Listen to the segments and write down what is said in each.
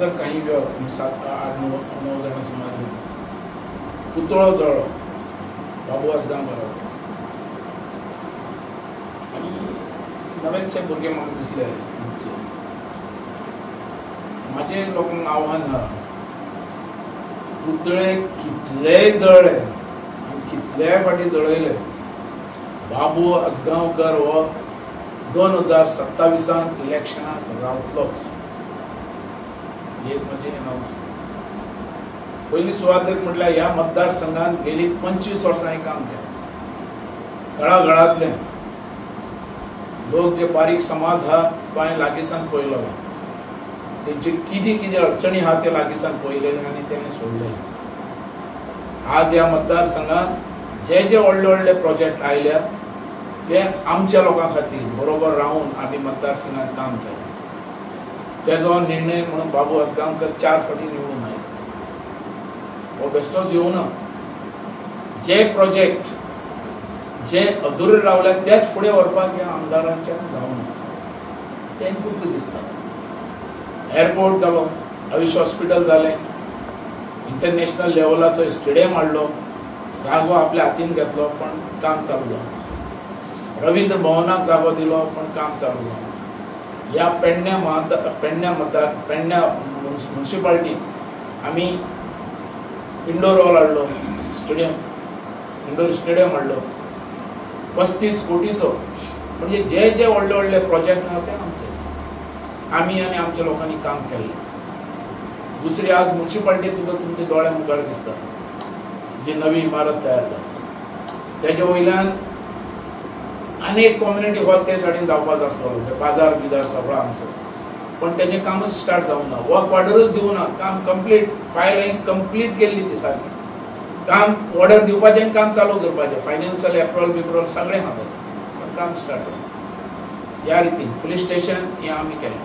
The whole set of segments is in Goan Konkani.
हांगासर काही वेळ 7, 8, 9 जाणां सुमार पुतळो जळ्ळो बाबू आजगांवकाराचो आनी नवेचशे भुरगे म्हाका दिसले. म्हाजें लोकांक आव्हान आहा, पुतळे कितलेय जळ्ळे आनी कितलेय फावटी जळयले, बाबू आजगांवकर हो 2027 इलेक्शनाक रावतलोच. एक म्हजें अनाउन्स. पयली सुवातेर म्हटल्यार ह्या मतदारसंघान गेली 25 वर्सां हांवें काम केलें. तळागाळांतलें लोक जे बारीक समाज आहा तो हांवें लागींसान पळयलो, तेंचे कितें कितें अडचणी आहा ते लागींसान पळयलेले आनी ते हांवें सोडलेले. आज ह्या मतदारसंघात जे जे व्हडले व्हडले प्रोजेक्ट आयल्या ते आमच्या लोकां खातीर बरोबर रावन आमी मतदारसंघात काम केलें. तेजो निर्णय म्हणून बाबू आजगांवकर 4 फावटी निवडून आयलो. हो बेश्टोच येवना. जे प्रोजेक्ट जे अधुरे रावल्या तेच फुडें व्हरपाक ह्या आमदारांच्यान जावना, तें तुमकां दिसता. एअरपोर्ट जालो, आयुष हॉस्पिटल जालें, इंटरनॅशनल लेवलाचो स्टेडियम हाडलो, जागो आपल्या हातीन घेतलो पण काम चालू जालें. रवींद्र भवनाक जागो दिलो पण काम चालू जालें. ह्या पेडण्या पेडण्या म्युनिसिपालिटी आमी इंडोर हॉल हाडलो, स्टेडियम इंडोर स्टेडियम हाडलो 35 कोटीचो. म्हणजे जे जे व्हडले व्हडले प्रोजेक्ट आहा ते आमचे, आमी आनी आमच्या लोकांनी काम केल्लें. दुसरी आज म्युनिसिपालिटी तुका तुमच्या दोळ्या मुखार दिसता जी नवी इमारत तयार जाता तेजे वयल्यान आनी एक कम्युनिटी हॉल ते सायडीन जावपा जातलो, बाजार बिजार सगळो आमचो, पण तेजें कामच स्टार्ट जावंक ना, वर्क ऑर्डरूच दिवना, काम कंप्लीट फायल हांवें कंप्लीट केल्ली ती सारकी, काम ऑर्डर दिवपाचें आनी काम चालू करपाचें, फायनान्शियल एप्रुवल बिप्रुवल सगळें आहा तें, पण काम स्टार्ट जालें. ह्या रितीन पुलीस स्टेशन हें आमी केलें,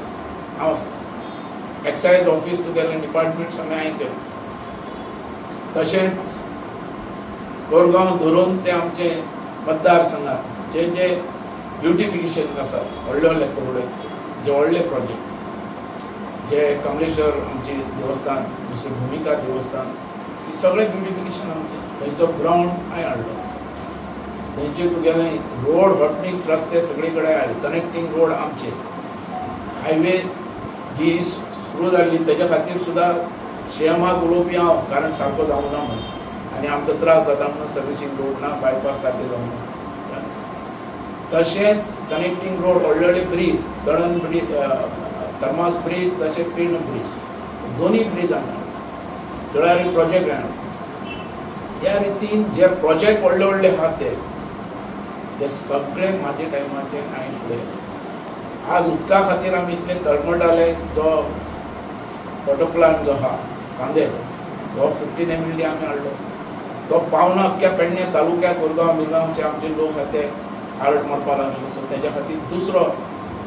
हांव आसता, एक्सायज ऑफिस तुगेलें डिपार्टमेंट सगळें हांवें केलें. तशेंच कोरगांव धरून ते आमचे मतदारसंघात जे जे ब्युटिफिकेशन आसा व्हडले व्हडले करोड जे व्हडले प्रोजेक्ट, जे कमलेश्वर आमची देवस्थान, दुसरें भुमिका देवस्थान, ही सगळें ब्युटिफिकेशन आमचें. थंयचो ग्रावंड हांवें हाडलो, थंयचे तुगेलें रोड हॉटमिक्स रस्ते सगळे कडेन हाडले, कनेक्टींग रोड आमचे, हायवे जी सुरू जाल्ली तेज्या खातीर सुद्दां सीएमाक उलोवपी हांव, कारण सारको जावंक ना म्हणून आनी आमकां त्रास जाता म्हणून सर्विसींग रोड ना, बायपास सारकें जावंक ना. तशेंच कनेक्टींग रोड व्हडले व्हडले ब्रीज, तळण ब्रीज, थर्मास ब्रीज, तशेंच पीर्ण ब्रीज, दोनूय ब्रीज आमी तळारी प्रोजेक्ट हाडलो. ह्या रितीन जे प्रोजेक्ट व्हडले व्हडले आहा ते सगळे म्हाजे टायमाचेर हांवें फुडें. आज उदका खातीर आमी इतले तळमळटाले, जो वॉटर प्लांट जो आहा चांदेल तो 15 MLD आमी हाडलो, तो पावना अख्ख्या पेडणे तालुक्याक कोरगांव मिरगांवचे आमचे लोक आहा ते आरड मारपाक लागले. सो तेज्या खातीर दुसरो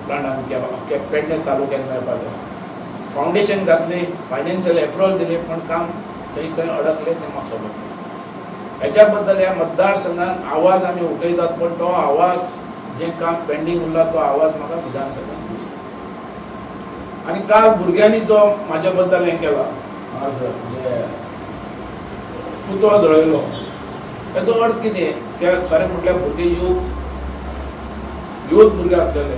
प्लांट आमी केलो अख्ख्या पेडणे तालुक्याक मेळपाक जाय. फावंडेशन घातलें, फायनान्शियल एप्रुवल दिलें, पण काम थंय खंय अडकलें तें म्हाका खबर ना. हेज्या बद्दल ह्या मतदारसंघान आवाज आमी उठयतात, पण तो आवाज जें काम पेंडींग उरला तो आवाज म्हाका विधानसभेंत दिसता. आनी काल भुरग्यांनी जो म्हाज्या बद्दल हें केला, हांगासर जे पुतळो जळयलो, तेजो अर्थ कितें? ते खरें म्हटल्यार भुरगे यूथ यूथ भुरगे आसलेले.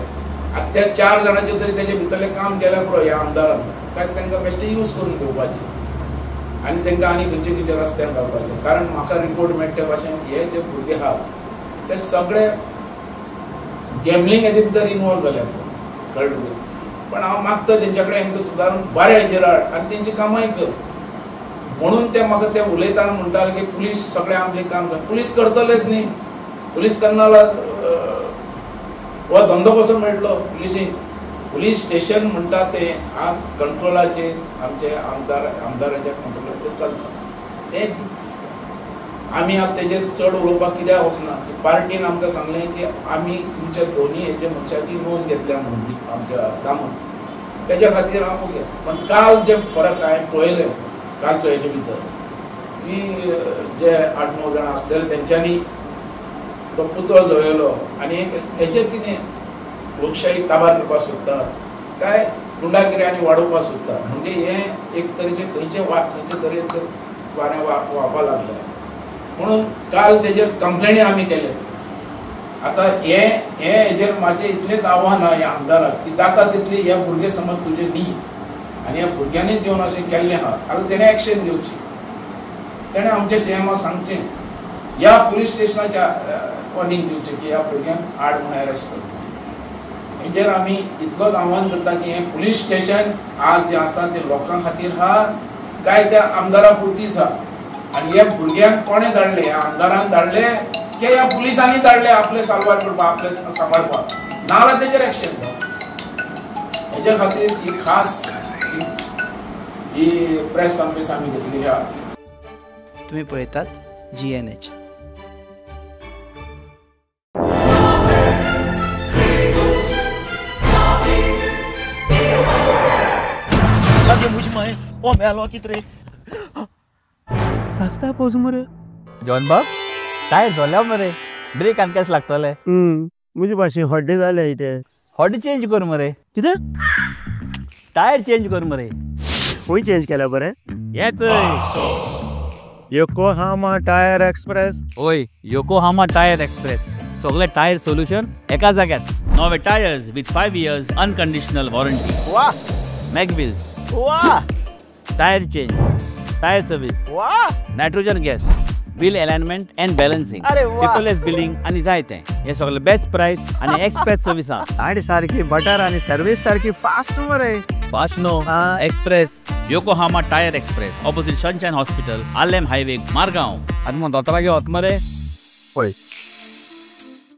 आतां त्या 4 जाणांचे तरी तेजे भितरलें काम केल्यार पुरो ह्या आमदारान, काय तांकां बेश्टें यूज करून घेवपाचें आनी तांकां आनी खंयचे खंयचे रस्त्यान घालपाचें. कारण म्हाका रिपोर्ट मेळटा ते भाशेन हे जे भुरगे आहात ते सगळे गॅमलींग हेजे भितर इनवॉल्व जाल्या, कळ्ळें तुका? पण हांव मागता तेंच्या कडेन हेंकां सुदारून बरें हेजेर हाड आनी तेंची कामांय कर म्हणून ते म्हाका ते उलयतना म्हणटाले की पुलीस सगळें आमचें काम कर. पुलीस करतलेच न्ही, पुलीस केन्ना हो धंदो कसो मेळटलो पुलिसींक? पुलीस स्टेशन म्हणटा तें आज कंट्रोलाचेर आमचे आमदाराच्या कंट्रोलाचेर चलता, तें दिसता. आमी आतां तेजेर चड उलोवपाक कित्याक वचना. पार्टीन आमकां सांगलें की आमी तुमच्या दोनी हेजे मनशाची नोंद घेतल्या म्हणून आमच्या कामाक, तेज्या खातीर हांव ओके. पण काल जे फरक हांवें पळयले कालचो हेजे भितर की जे 8, 9 जाणां आसलेले तेंच्यांनी तो पुतळो जळयलो आनी हेजेर कितें लोकशाही काबार करपाक सोदतात काय गुंडागिरी आनी वाडोवपाक सोदता. म्हणजे हें एक तरेचें खंयचें खंयचे तरेन वारें व्हांवपाक लागलें आसा. म्हणून काल तेजेर कंप्लेनी आमी केले. आतां हें हेजेर म्हाजें इतलेंच आव्हान आहा ह्या आमदाराक की जाता तितली हे भुरगे समज तुजे न्ही आनी ह्या भुरग्यांनीच येवन अशें केल्लें आहा आतां तेणें एक्शन घेवची. तेणें आमच्या सीएमाक सांगचें, ह्या पुलीस स्टेशनाच्या वॉर्निंग दिवचें की ह्या भुरग्यांक आड म्हूण अरेस्ट करचें. हेजेर आमी इतलोच आव्हान करता की हें पुलीस स्टेशन आज जें आसा तें लोकां खातीर आहा काय त्या आमदारा पुरतीच आहा. आनी ह्या भुरग्यांक कोणें धाडले, ह्या आमदारान धाडले की ह्या पुलिसांनी धाडले आपले साल्वार करपाक, आपले सांबाळपाक, नाजाल्यार तेजेर एक्शन घेवप. हेज्या खातीर ही खास ही प्रेस कॉन्फरन्स आमी घेतलेली आहा. तुमी पळयतात GNH. ओ मेलो कित रे रस्ता पोज मरे जॉन बाब टायर जोल्या मरे, ब्रेक आनी लागतले. म्हजे भाशेन हड्डे जाले इथे. हड्डे चेंज कर मरे. कितें टायर चेंज कर मरे. खंय चेंज केल्या बरें? हेच योकोहामा टायर एक्सप्रेस. ओय योकोहामा टायर एक्सप्रेस, सगळे टायर सोल्युशन एका जाग्यार. नवे tyres with 5 years unconditional warranty. वा मॅगव्हील्स. वा टायर चेंज, टायर सर्विस, वा nitrogen gas, wheel alignment and balancing, paperless billing आनी जायते. हे सगळे बेस्ट प्राइस आनी एक्सप्रेस सर्विसा. आणि सारखी बटर आणि सर्विस सारखी फास्ट मरे. Fast no express. Yokohama tyre express, opposite Sunshine hospital, Arlem highway, Margao. आतां मग दोतोरागे वच मरे. पळय